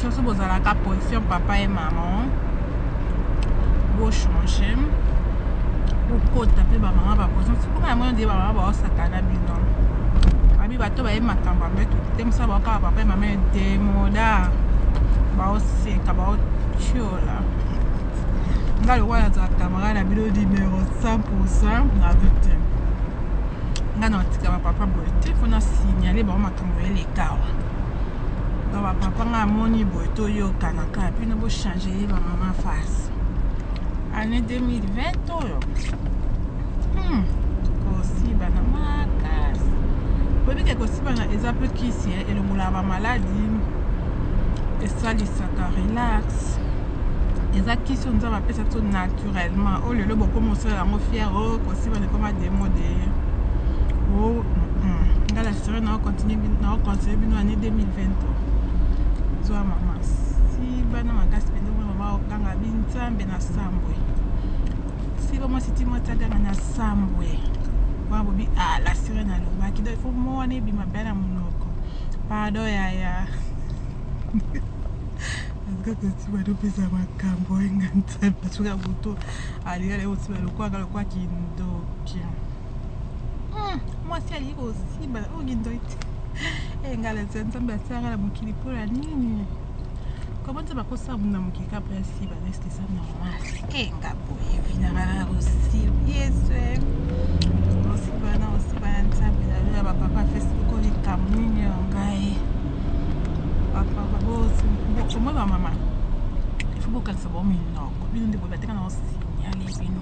Position so bozalaka position papa et maman, bochange, bokota mpe bamama baposition. Sikoyo na moni nde bamama baosakana bino, babi bato baye makambo ya mbeto te, mosala baokaka papa et mama demoda, baoseka, baotiola. Nga lokola nazala camarade na bino numéro 100, nabi te, nga na otika bapapa boye te, mpo na signale bango makambo eleka awa. Donc bapapa, nga amoni boye, toyokana kaka, bino bochange ye bamama face. Année 2020 oyo, kosibana makasi. Boyebi ke kosibana eza mpe kisi, elongolaka bamaladi, esalisaka relax, eza kisi oyo Nzambe apesa biso naturellement. Oyo lelo bokoma osala yango fier, oyo kosibana ekoma démodé. O nga la sirène naocontinue bino. Année 2020, zwa mama, sibana makasi mpenza. Mona mama okanga bi Nzambe na sambwe, siba mwasi ti mwasi aganga na sambwe wana, bobi ah, la sirène alobaki. Donc il faut mo wana ebima mpe na monoko. Pardon yaya, parce que kosiba topesa makambo enga Nzambe asuka butu alinga naye kosiba lokwaka lokwa kindoki. Mwasi alingi kosiba oyo kindoki te. Engala eza Nzambe asalaka na mokili mpona nini? Comment Nzambe akosala na mokili kaka mpo asiba? Est-ce eza normal? Enga boye vinaka kaka kosiba. Yesu, kosibana, kosibana, Nzambe na bapapa Facebook oyo, likambo nini oyo? Ngai bapapa omoi, bamama, il faut bokangisa bango minoko. Bino nde boye bateka na osignale bino.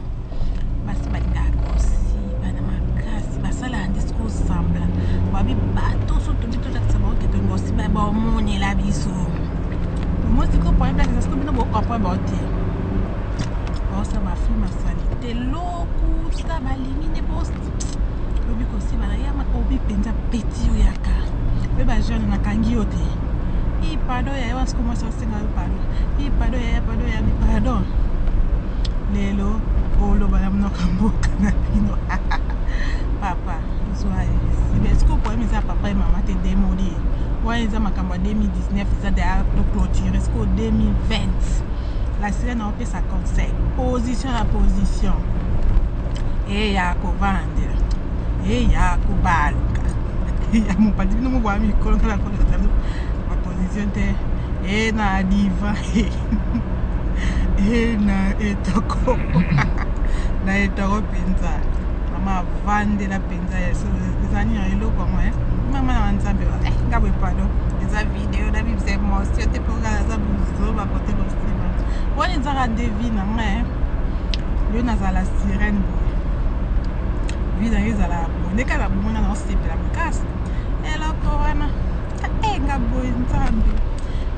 Basi balingaka kosiba na makasi, basalaka nde sikoyo semblant. Babi bato so tobi tolakisa bango ke tolinga osiba, baomonela biso. Omoi sikoyo problème place eza sikoyo, bino bocomprendre bao te, baosala bafilm asali te, lokuta. Balingi nde lobi kosiba na ya obi mpenza peti oyo yaka oyo bajeune nakangi yo te. I pardon yaya, wana sikoyo mwasi asenga yo pardon. I pardon yaya, pardon yaya, pardon. Lelo oloba na monoko ya mboka na bino, papa zwa sibe. Sikoyo problème eza papa ye mama te, démodé wana eza makambo ya 2019, eza deya toclôture. Sikoyo 2020, la sirène aopesa conseil, position na position eya kovandela, eya kobaluka ya mopanzi. Bino mobwa mikolo kala kolata baposition te, e na divan, e na etoko, na etoko mpenza. Mama avandela mpenza, eza nini eloko yango? Mama na Nzambe, nga boye, pardon, eza video na bibisa émotion te, mpo nga naza bozoba kote kosima wana. Ezaka nde vie na nga yo, nazala sirène boye, vie na yo ezala boye nde kaka bomona na osepela makasi. Eloko wana nga boye, Nzambe,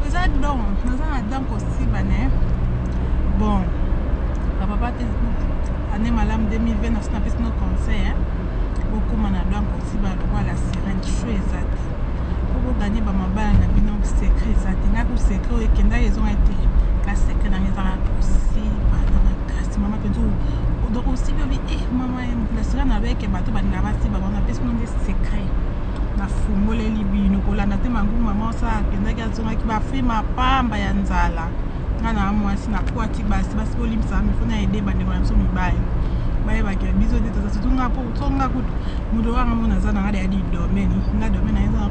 eza don, naza na don kosiba ne. Bon bapapa te, année malamu 2020. Naso napesi no conseil, bokóma na don kosiba lokola sirène. Sho eza te po boganye bamabala na bino. Secret eza te. Ngai ku secret oyo ekendaki ezonga te. Ka secret nanga ezaka kosiba na makasi. Mama mpenza, donc osibi obi e mama la sirène alobeke bato balingaka basiba bango. Napesi bino nde secret, nafungoleli bino. Kolanda te mangungu mama osala akendaki azongaki bafri mapamba ya nzala. Nga na mwasi nakwati basi, basi bolimbisaka mifo na ede bandeko na biso mibali bayebaki ya biso te. Toza surtout nga, po so nga kutu moto wanga mona aza nanga deya di domaine. Nga domaine na eza na